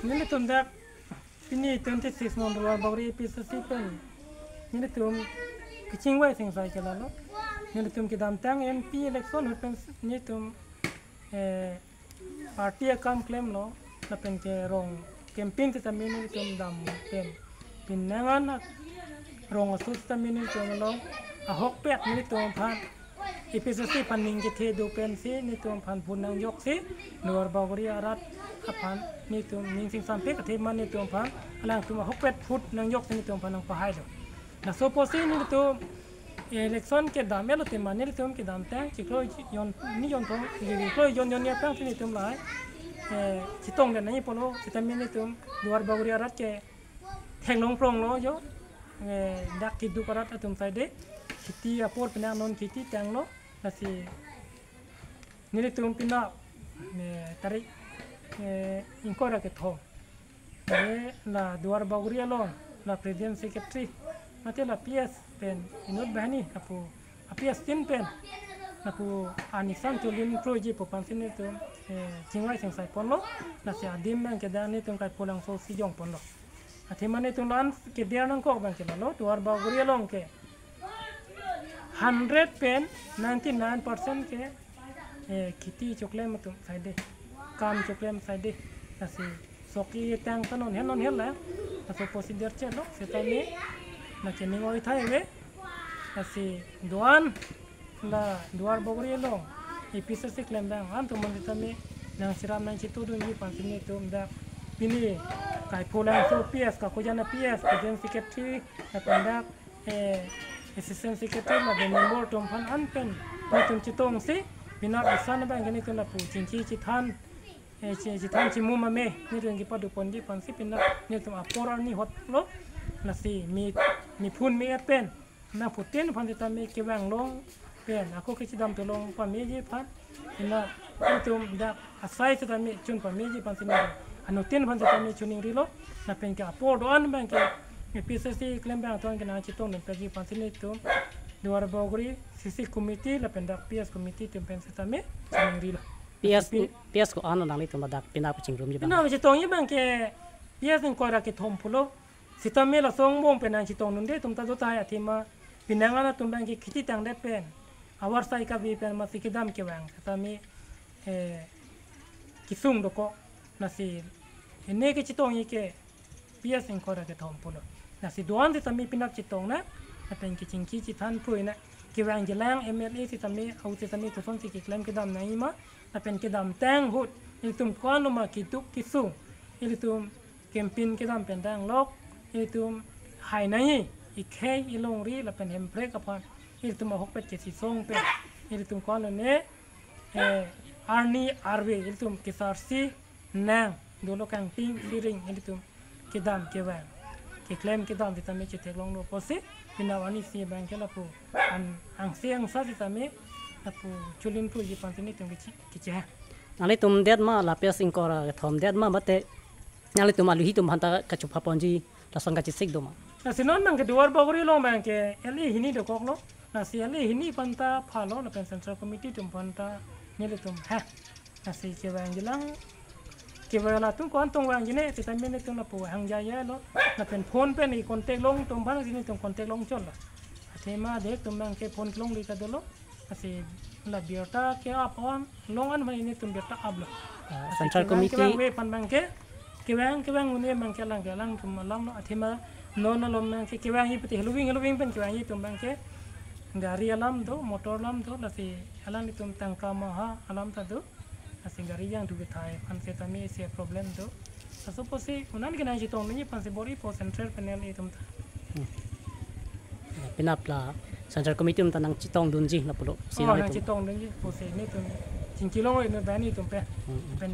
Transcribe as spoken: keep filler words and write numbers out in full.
Nelitum dak pini twenty-six number Duarbagori A P H L C pen nelitum kachingvai singsai ke lalo. Nelitum kedamtang M P election ahut pen nelitum, eh, party akam klemlo, lapen ke rong campaign sitame nelitum dam pen, penang an rong aso sitame nelitum along ahokpet nelitum aphan A P H L C aphan ning kethe do pensi nelitum aphan vote nangjoksi, Duarbagori arat aphan nelitum ning singsampik, athema nelitum aphan alangtum ahokpet vote nangjoksi nelitum aphan nangpahai do. Laso apotsi nelitum election kedam-etlo tema nelitum kedamtang chiklo jon, ni jon thom, chiklo jon jon ni aphrangsi nelitum lahai, eh, chetongdet nangji pulo, sitame nelitum Duarbagori arat ke theklong pronglo jo, eh, dak keduk arat atum saide, kheti apor penang non kheti tanglo, lasi nelitum penap, eh, tarik, eh, ingkoi ra kethom. Eh, la Duarbagori along, la president secretary, mate la P S pen, inut banghini, lapu, a P S tin pen, lapu anisam chulin kroiji pu aphansi nelitum, eh, chingvai singsai ponlo, lasi adim abang ke dak nelitum Kaipholangso si jong ponlo. Athema nelitum la-an kebiar nangkok abang ke lalo, Duarbagori along ke hundred pen ninety-nine percent ke, eh, kheti choklem atum saide, kam choklem saide, lasi sok ketang ta non hel non hel la, laso apotsi der chelo, sitame la kening oi thai ave, lasi do-an la Duarbagori along A P H L C klembang atum aphan sitame nangcherap nangchetongdunji aphansi nelitum dak pini Kaipholangso P S, Kakojan P S, President Secretary, lapen dak, eh, Assistant Secretary lapen member atum aphan an pen nelitum chetongsi, penap isan abang ke nelitum lapu chingki chethan, eh, che-, chethan chimum ame nelitum kepado ponji aphansi penap nelitum apor arni hotlo, lasi me, mephun me-et pen nangphutin aphan sitame kevang long pen ako kechedam tolong pameji aphan, ina nelitum dak asai sitame chun pameji aphansi nelitum anuttin aphan sitame chuningrilo, lapen ke apor do-an abang ke A P H L C klembang atum ke nangchetongdun peji aphansi nelitum Duarbagori C C committee lapen dak P S committee atum pen sitame chuningrilo. P S, P-, P S ko-an nanglitum ladak penap chingrumji abang? Penap chetongji abang ke P S ingkoi ra kethom pulo. Sitame laso angbong pen nangchetongdunde atum ta do tahai, athema penang an atum abang ke kheti tangdet pen, avarsai kave pen masi kedam kevang sitame, eh, kesung dokok, lasi ene kechetongji ke P S ingkoi ra kethom pulo. Lasi do-an sitame penap chetong nang, lapen kechingki chethan phrui nang, kevangjilang M L A sitame, ahut sitame kosonsi keklem kedam nangji ma, lapen kedamtang ahut ilitum ko-an lo ma keduk kesung, ilitum campaign kedam pen danglok, ilitum hai nangji, ikhei, ilongri lapen Hemprek aphan ilitum ahokpet kechesong pen, ilitum ko-an lo ne, eh, arni arve ilitum kesarsi nang, dolo kangting siring ilitum kedam kevang, keklem kedam sitame chetheklonglo apotsi, penap arni si abang ke lapu an angse angsa sitame lapu chulin phuji aphansi nelitum kechi-, kecheha. Nanglitum det ma, la P S ingkoi ra kethom det ma, mate nanglitum aluhi atum aphanta kachupha ponji lason kachesik do ma? Lasi non abang ke Duarbagori along abang ke L A hini dokoklo. Lasi L A hini aphanta phalo, lapen Central Committee atum aphanta nelitum ha. Lasi kevangjilang, kevang latum ko-an tong vangjine, sitame nelitum lapu hangjaijai lo. Lapen phone pen i contact long atum aphan si nelitum contact long chotlo. Athema de atum abang ke phone kelongri ta dolo. Lasi la birta ke-ap on, long an abang nelitum birta aplo. Ah, lasi Central kevang, Committee. Kevangve aphan abang ke, kevang, kevang un-e abang ke alang ke alangtum alam lo, athema non alom abang ke kevangji pute heloving, heloving pen kevangji atum abang ke gari alam do, motor alam do, lasi alanglitum tangka maha alam ta do, lasi gari jangthu kethai aphan sitame isi problem do. Laso apotsi un-an ke nangchetongdunji aphansi bor-ipo Central pen L A atum ta. Hmm. Penap la Central Committee atum ta nangchetongdunji lapulo. Si Oh, nanglitum nangchetongdunji pusi nelitum chingki long inut banghini atum pen. Hmm, hmm. Pen